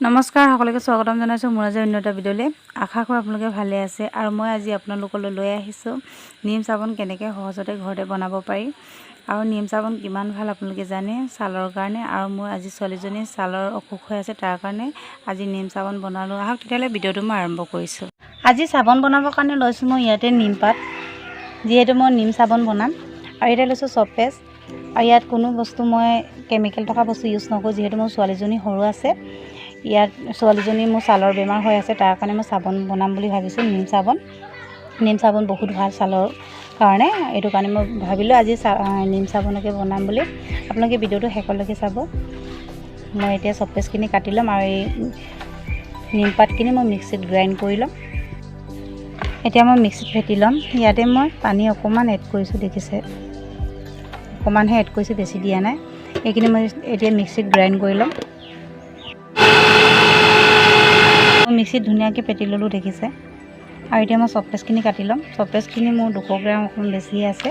নমস্কাৰ, সকলোকে স্বাগতম জনাইছোঁ মোৰ আজি অন্য এটা ভিডিঅ'লৈ। আশা কৰোঁ আপোনালোকে ভালে আছে। আৰু মই আজি আপোনালোকলৈ লৈ আহিছোঁ নিম চাবোন কেনেকৈ সহজতে ঘৰতে বনাব পাৰি আৰু নিম চাবোন কিমান ভাল আপোনালোকে জানে ছালৰ কাৰণে। আৰু মোৰ আজি ছোৱালীজনীৰ ছালৰ অসুখ হৈ আছে, তাৰ কাৰণে আজি নিম চাবোন বনালোঁ। আহক তেতিয়াহ'লে, ভিডিঅ'টো মই আৰম্ভ কৰিছোঁ। আজি চাবোন বনাবৰ কাৰণে লৈছোঁ মই ইয়াতে নিমপাত, যিহেতু মই নিম চাবোন বনাম। আৰু ইয়াতে লৈছোঁ চপেজ। আৰু ইয়াত কোনো বস্তু মই কেমিকেল থকা বস্তু ইউজ নকৰোঁ, যিহেতু মোৰ ছোৱালীজনী সৰু আছে। ইয়াত ছোৱালীজনী মোৰ ছালৰ বেমাৰ হৈ আছে, তাৰ কাৰণে মই চাবোন বনাম বুলি ভাবিছোঁ, নিম চাবোন। নিম চাবোন বহুত ভাল ছালৰ কাৰণে। এইটো কাৰণে মই ভাবিলোঁ আজি নিম চাবোনকে বনাম বুলি। আপোনালোকে ভিডিঅ'টো শেষলৈকে চাব। মই এতিয়া চপেজখিনি কাটি ল'ম আৰু এই নিমপাতখিনি মই মিক্সিত গ্ৰাইণ্ড কৰি ল'ম। এতিয়া মই মিক্সিত ফেটি ল'ম। ইয়াতে মই পানী অকণমান এড কৰিছোঁ, দেখিছে, অকণমানহে এড কৰিছোঁ, বেছি দিয়া নাই। এইখিনি মই এতিয়া মিক্সিত গ্ৰাইণ্ড কৰি ল'ম। মই মিক্সিত ধুনীয়াকৈ ফেটি ল'লোঁ, দেখিছে। আৰু এতিয়া মই চপেজখিনি কাটি ল'ম। চপেজখিনি মোৰ 200 গ্ৰাম অকণমান বেছিয়ে আছে।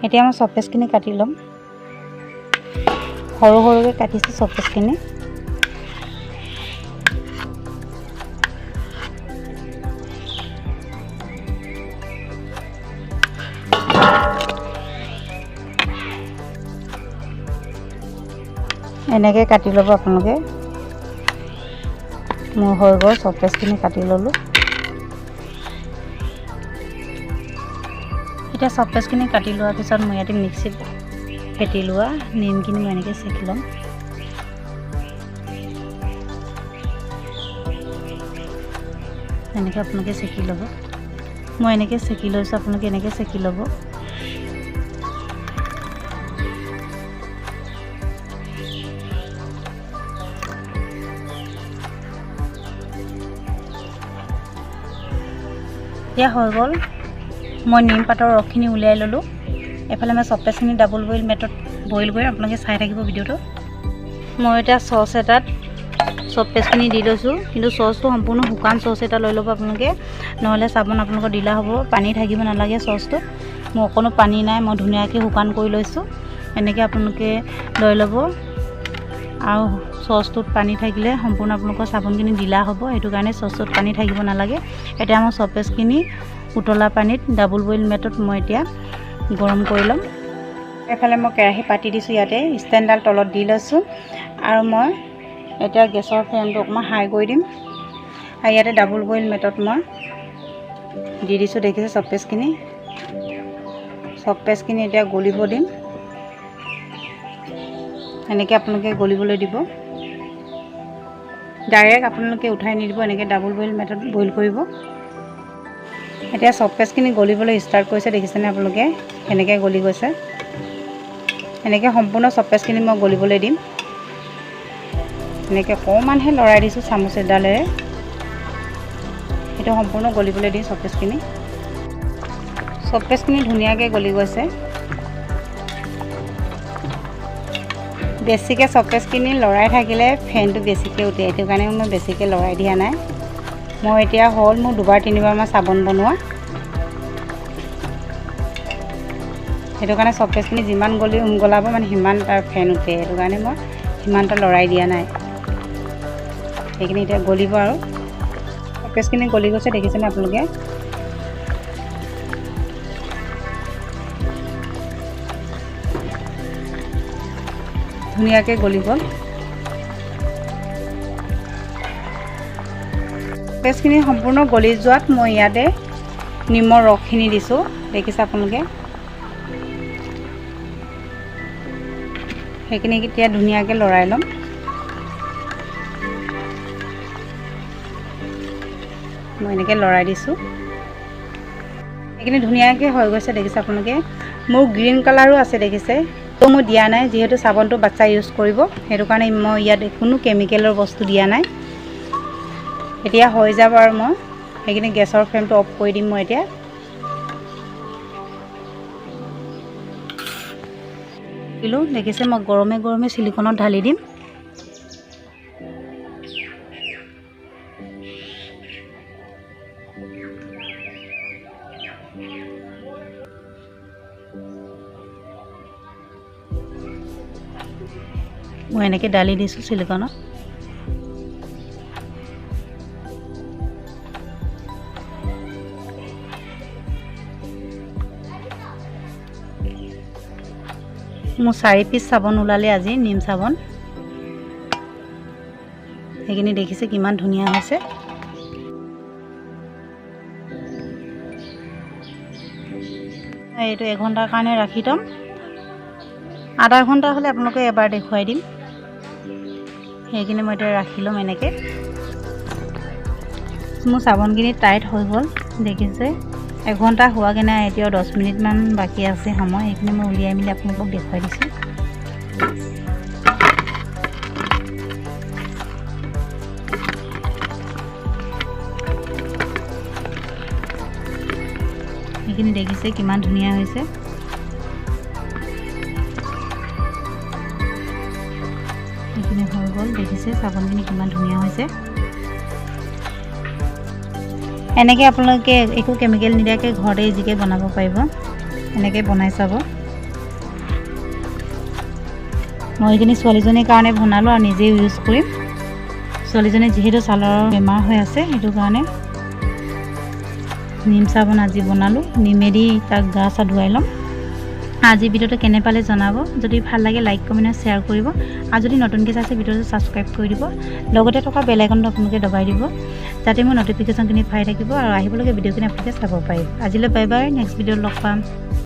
এতিয়া মই চপেজখিনি কাটি ল'ম। সৰু সৰুকৈ কাটিছোঁ চপেজখিনি। এনেকৈ কাটি ল'ব আপোনালোকে। মোৰ হৈ গ'ল, চপেজখিনি কাটি ল'লোঁ। এতিয়া চপেজখিনি কাটি লোৱাৰ পিছত মই ইয়াতে মিক্সিত ফেটি লোৱা নিমখিনি মই এনেকৈ চেকি ল'ম। এনেকৈ আপোনালোকে চেকি ল'ব। মই এনেকৈ চেকি লৈছোঁ, আপোনালোকে এনেকৈ চেকি ল'ব। এতিয়া হৈ গ'ল, মই নিম পাতৰ ৰসখিনি উলিয়াই ল'লোঁ। এফালে মই চপেজখিনি ডাবল বইল মেথডত বইল কৰিম। আপোনালোকে চাই থাকিব ভিডিঅ'টো। মই এতিয়া চচ এটাত চপেজখিনি দি লৈছোঁ, কিন্তু চচটো সম্পূৰ্ণ শুকান চচ এটা লৈ ল'ব আপোনালোকে, নহ'লে চাবোন আপোনালোকৰ ঢিলা হ'ব। পানী থাকিব নালাগে চচটোত। মোৰ অকণো পানী নাই, মই ধুনীয়াকৈ শুকান কৰি লৈছোঁ। এনেকৈ আপোনালোকে লৈ ল'ব। আৰু চচটোত পানী থাকিলে সম্পূৰ্ণ আপোনালোকৰ চাবোনখিনি ঢিলা হ'ব, সেইটো কাৰণে চচটোত পানী থাকিব নালাগে। এতিয়া মই চপেজখিনি উতলা পানীত ডাবল বইল মেথডত মই এতিয়া গৰম কৰি ল'ম। এইফালে মই কেৰাহী পাতি দিছোঁ, ইয়াতে ষ্টেণ্ডডাল তলত দি লৈছোঁ। আৰু মই এতিয়া গেছৰ ফ্লেমটো অকণমান হাই কৰি দিম। আৰু ইয়াতে ডাবল বইল মেথডত মই দি দিছোঁ, দেখিছে, চপেজখিনি। চপেজখিনি এতিয়া গলিব দিম। এনেকৈ আপোনালোকে গলিবলৈ দিব। ডাইৰেক্ট আপোনালোকে উঠাই নিদিব, এনেকৈ ডাবল বইল মেথড বইল কৰিব। এতিয়া চপেজখিনি গলিবলৈ ষ্টাৰ্ট কৰিছে, দেখিছেনে আপোনালোকে, কেনেকৈ গলি গৈছে। এনেকৈ সম্পূৰ্ণ চপেজখিনি মই গলিবলৈ দিম। এনেকৈ অকণমানহে লৰাই দিছোঁ চামুচ এডালেৰে। সেইটো সম্পূৰ্ণ গলিবলৈ দিম চপেজখিনি। চপেজখিনি ধুনীয়াকৈ গলি গৈছে। বেছিকৈ চপেজখিনি লৰাই থাকিলে ফেনটো বেছিকৈ উঠে, সেইটো কাৰণে মই বেছিকৈ লৰাই দিয়া নাই। মই এতিয়া হ'ল মোৰ দুবাৰ তিনিবাৰমান চাবোন বনোৱা। সেইটো কাৰণে চপেজখিনি যিমান গলাব মানে সিমান তাৰ ফেন উঠে, সেইটো কাৰণে মই সিমান এটা লৰাই দিয়া নাই। সেইখিনি এতিয়া গলিব। আৰু চপেজখিনি গলি গৈছে, দেখিছেনে আপোনালোকে? ধুনীয়াকৈ গলি গ'ল। পেষ্টখিনি সম্পূৰ্ণ গলি যোৱাত মই ইয়াতে নিমৰ ৰসখিনি দিছোঁ, দেখিছে আপোনালোকে। সেইখিনি এতিয়া ধুনীয়াকৈ লৰাই ল'ম। মই এনেকৈ লৰাই দিছোঁ। সেইখিনি ধুনীয়াকৈ হৈ গৈছে, দেখিছে আপোনালোকে। মোৰ গ্ৰীণ কালাৰো আছে, দেখিছে। তো মই দিয়া নাই, যিহেতু চাবোনটো বাচ্ছাই ইউজ কৰিব, সেইটো কাৰণে মই ইয়াত কোনো কেমিকেলৰ বস্তু দিয়া নাই। এতিয়া হৈ যাব আৰু মই সেইখিনি গেছৰ ফ্লেমটো অফ কৰি দিম। মই এতিয়া দিলোঁ, দেখিছে। মই গৰমে গৰমে চিলিকনত ঢালি দিম। মই মই এনেকৈ ডালি দিছোঁ চিলিকনত। মোৰ 4 পিচ চাবোন ওলালে আজি, নিম চাবোন। সেইখিনি দেখিছে কিমান ধুনীয়া হৈছে। এইটো এঘণ্টাৰ কাৰণে ৰাখি থ'ম। আধা ঘণ্টা হ'লে আপোনালোকে এবাৰ দেখুৱাই দিম। সেইখিনি মই এতিয়া ৰাখি ল'ম এনেকৈ। মোৰ চাবোনখিনি টাইট হৈ গ'ল দেখিছে। এঘণ্টা হোৱাগৈ নাই, এতিয়াও 10 মিনিটমান বাকী আছে সময়। সেইখিনি মই উলিয়াই মেলি আপোনালোকক দেখুৱাই দিছোঁ। সেইখিনি দেখিছে কিমান ধুনীয়া হৈছে। সেইখিনি হৈ গ'ল, দেখিছে চাবোনখিনি কিমান ধুনীয়া হৈছে। এনেকৈ আপোনালোকে একো কেমিকেল নিদিয়াকৈ ঘৰতে ইজিকৈ বনাব পাৰিব। এনেকৈ বনাই চাব। মই এইখিনি ছোৱালীজনীৰ কাৰণে বনালোঁ আৰু নিজেও ইউজ কৰিম। ছোৱালীজনী যিহেতু ছালৰ বেমাৰ হৈ আছে, সেইটো কাৰণে নিম চাবোন আজি বনালোঁ। নিমেদি তাক গা চা ধুৱাই ল'ম। আজি ভিডিঅ'টো কেনে পালে জনাব। যদি ভাল লাগে লাইক, কমেণ্ট আৰু শ্বেয়াৰ কৰিব। আৰু যদি নতুনকৈ চাইছে ভিডিঅ'টো ছাবস্ক্ৰাইব কৰি দিব, লগতে থকা বেল আইকনটো আপোনালোকে দবাই দিব, যাতে মোৰ ন'টিফিকেশ্যনখিনি পাই থাকিব আৰু আহিবলগীয়া ভিডিঅ'খিনি আপোনালোকে চাব পাৰিব। আজিলৈ বাই বাই, নেক্সট ভিডিঅ'ত লগ পাম।